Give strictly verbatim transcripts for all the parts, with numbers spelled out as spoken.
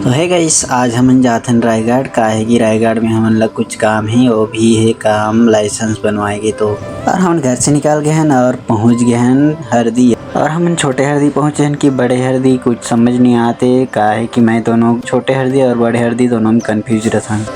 तो hey guys, आज हमन जाथन रायगढ़, काहे कि रायगढ़ में हमन ला कुछ काम हे, वो भी हे काम लाइसेंस बनवाए के। तो और हमन घर से निकल गए हन और पहुंच गए हन हरदी। और हमन छोटे हरदी पहुंचे हन कि बड़े हरदी, कुछ समझ नहीं आते, काहे कि मैं दोनों, छोटे हरदी और बड़े हरदी दोनों में कंफ्यूज रहथन।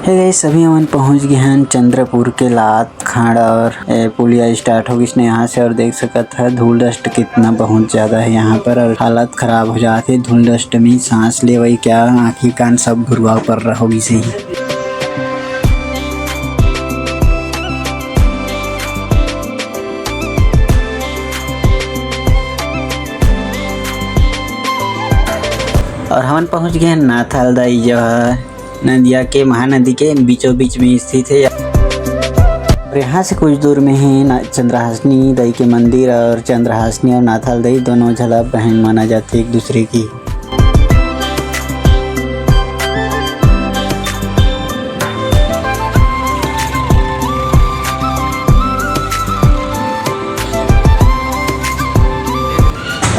हे गाइस, अभी हमन पहुंच गए हन चंद्रपुर के लात खाड़ा और ए, पुलिया स्टार्ट हो गइस ने यहाँ से। और देख सकत ह धूल डस्ट कितना बहुत ज्यादा है यहाँ पर और हालत खराब हो जात है धूल डस्ट में। सांस लेवई क्या, आँखी कान सब भुरवा पर होगिस ही। और हमन पहुंच गए हैं नाथाल दाई, जो है नदिया के, महानदी के बीचों बीच में स्थित है। और यहाँ से कुछ दूर में ही ना-, चंद्रहासिनी दाई के मंदिर, और चंद्रहासिनी और नाथाल दाई दोनों झला बहन माना जाते एक दूसरे की।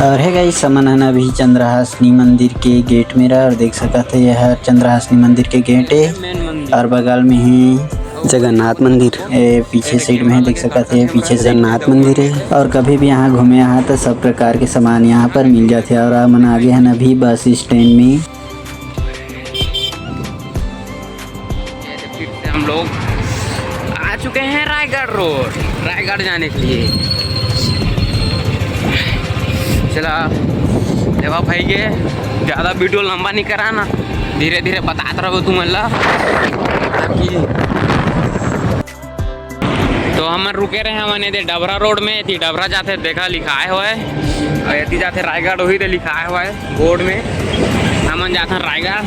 और हे गाइस, हमन हन अभी चंद्रहासिनी मंदिर के गेट में रहा और देख सकत है, यह चंद्रहासिनी मंदिर के गेट है। और बगल में ही जगन्नाथ मंदिर, ए, पीछे साइड में है, देख सकत है, पीछे जगन्नाथ मंदिर है। और कभी भी यहाँ घूमे आहा तो सब प्रकार के सामान यहाँ पर मिल जाते। और हमन आगे हन अभी बस स्टैंड में। ये फिर से हम लोग आ चुके हैं रायगढ़ रोड, रायगढ़ जाने के लिए। चला, लेवा भाई के ज़्यादा वीडियो लंबा नहीं कराना, धीरे धीरे बतात रहो तुमन ला, ताकि तो हमन रुके रहे हमन एदे डबरा रोड में, एती डबरा जाथे, देखा लिखाए होए, और एती जाथे रायगढ़, वही दे लिखाए होए बोर्ड में। हमन जाथन रायगढ़।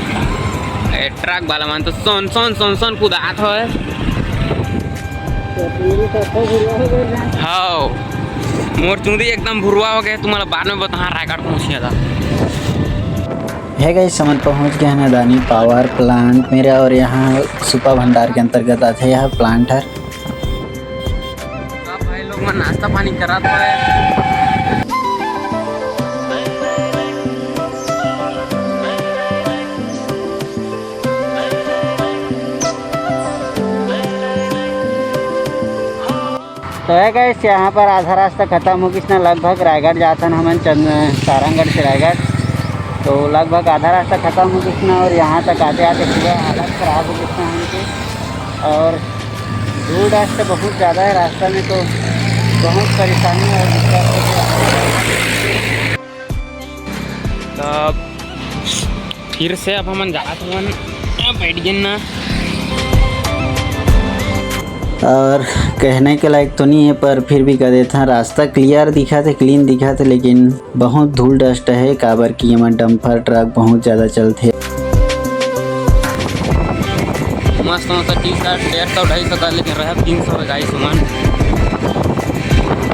ए, ट्रक वाला मन तो सोन सोन सोन सोन कुदात होए। हाँ, मोर चूंदी एकदम भुरवा हो गए, तुम्हारा बाद में बताहा रायगढ़ पहुँचिया था। हे गाइस, हमन पहुंच गए हैं अदानी पावर प्लांट मेरे, और यहाँ सुपा भंडार के अंतर्गत आथे यह प्लांट हर। अब भाई लोग मन नाश्ता पानी करत हवे। तो हे गाइस, यहाँ पर आधा रास्ता खत्म हो गिस ना, लगभग रायगढ़ जाथन हमन चंद-, सारंगढ़ से रायगढ़। तो लगभग आधा रास्ता खत्म हो गिस ना, और यहाँ तक आते आते पूरा हालत खराब हो गिस ना हमके। और धूल dust बहुत ज़्यादा है रास्ता में, तो बहुत परेशानी और दिक्कत हो गया। तब फिर से अब हमन जात हवन, अब बैठ गेन ना। और कहने के लायक तो नहीं है, पर फिर भी कह देता, रास्ता clear दिखा थे, clean दिखा थे, लेकिन बहुत धूल dust है, काबर कि एमा dumper truck बहुत ज्यादा चलथे। मस्त मस्त T-shirt डेढ़ सौ ढाई सौ का, लेकिन रहे तीन सौ का गाइस मन।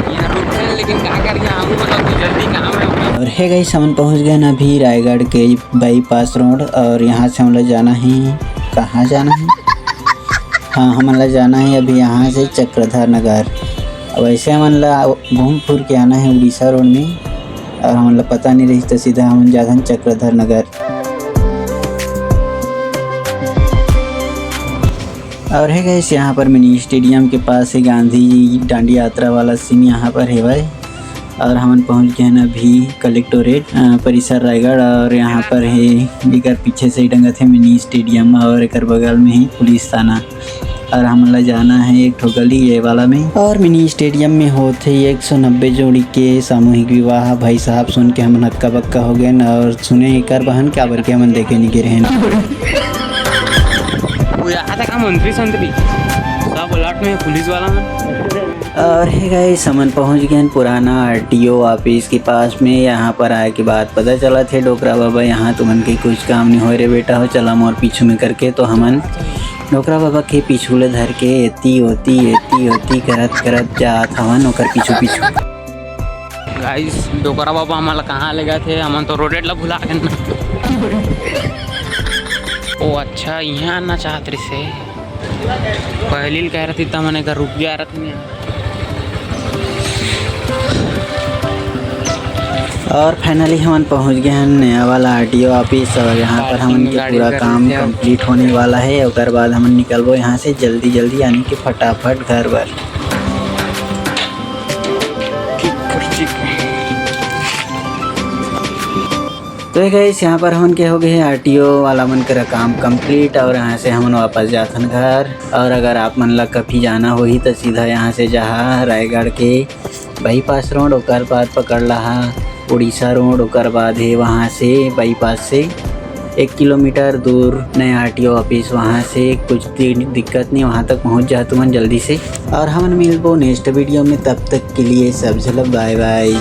यहाँ रुक रहे हैं, लेकिन का कर यहाँ आऊँ, मतलब कि जल्दी काम है। और हे गाइस, हमन पहुँच गए ना अभी रायगढ़ के bypass road, और यहाँ से हमला जाना है, कहाँ जाना है? हाँ, हमन ला जाना है अभी यहाँ से चक्रधर नगर। वैसे हमन ला घूम फिर के आना है उड़ीसा road में, और हमन ला पता नहीं रही तो सीधा हमन जाथन चक्रधर नगर। और हे गाइस, यहाँ पर mini stadium के पास ही गांधी जी डांडी यात्रा वाला scene यहाँ पर हेवय। और हमन पहुँच गए हैं अभी कलेक्टोरेट, अ, परिसर रायगढ़, और यहाँ पर है एकर पीछे से डंगत है mini stadium और एकर बगल में ही पुलिस थाना। और हमन ला जाना है एक ठो गली ये वाला में। और mini stadium में होत है एक सौ नब्बे जोड़ी के सामूहिक विवाह। भाई साहब सुन के हमन हक्का बक्का हो गए और सुने एकर बहन काबर के हमन देखे नहीं गिरे हैं। वो यहाँ तक हम मंत्री संतरी सब अलर्ट में पुलिस वाला मन। और हे गाइस, हमन पहुंच गए हैं पुराना आरटीओ ऑफिस के पास में। यहाँ पर आए के बाद पता चला थे डोकरा बाबा, यहाँ तुमन के कुछ काम नहीं होए रे बेटा हो, चला मोर पीछू में करके। तो हमन डोकरा बाबा के पीछू ले धर के एती ओती एती ओती करत करत जात हवन ओकर पीछू पीछू। गाइस, डोकरा बाबा हमन ला कहाँ ले गए थे, हमन तो रोडेट ला भुला गए ना। ओ अच्छा, यहाँ आना चाहत रहिस हे। पहली ल कह रही त हमन एकर रुक गया रथ में। और finally हमन पहुंच गए हैं नया वाला आरटीओ ऑफिस और यहाँ पर हमन के पूरा काम कंप्लीट होने वाला है। ओकर बाद हमन निकलबो यहाँ से जल्दी जल्दी, यानी कि फटाफट घर बर। तो गाइस, यहाँ पर हमन के हो गए आरटीओ वाला मन करा काम कंप्लीट और यहाँ से हमन वापस जाथन घर। और अगर आप मन ला कभी जाना होही तो सीधा यहाँ से जाहा रायगढ़ के बाईपास रोड, ओकर बाद पकड़ लहा उड़ीसा रोड, ओकर बाद है वहाँ से बाईपास से एक किलोमीटर दूर नया आरटीओ ऑफिस। वहाँ से कुछ दि-, दिक्कत नहीं, वहाँ तक पहुँच जा तुमन जल्दी से। और हमन मिलबो नेक्स्ट वीडियो में, तब तक के लिए सब झन ला बाय बाय।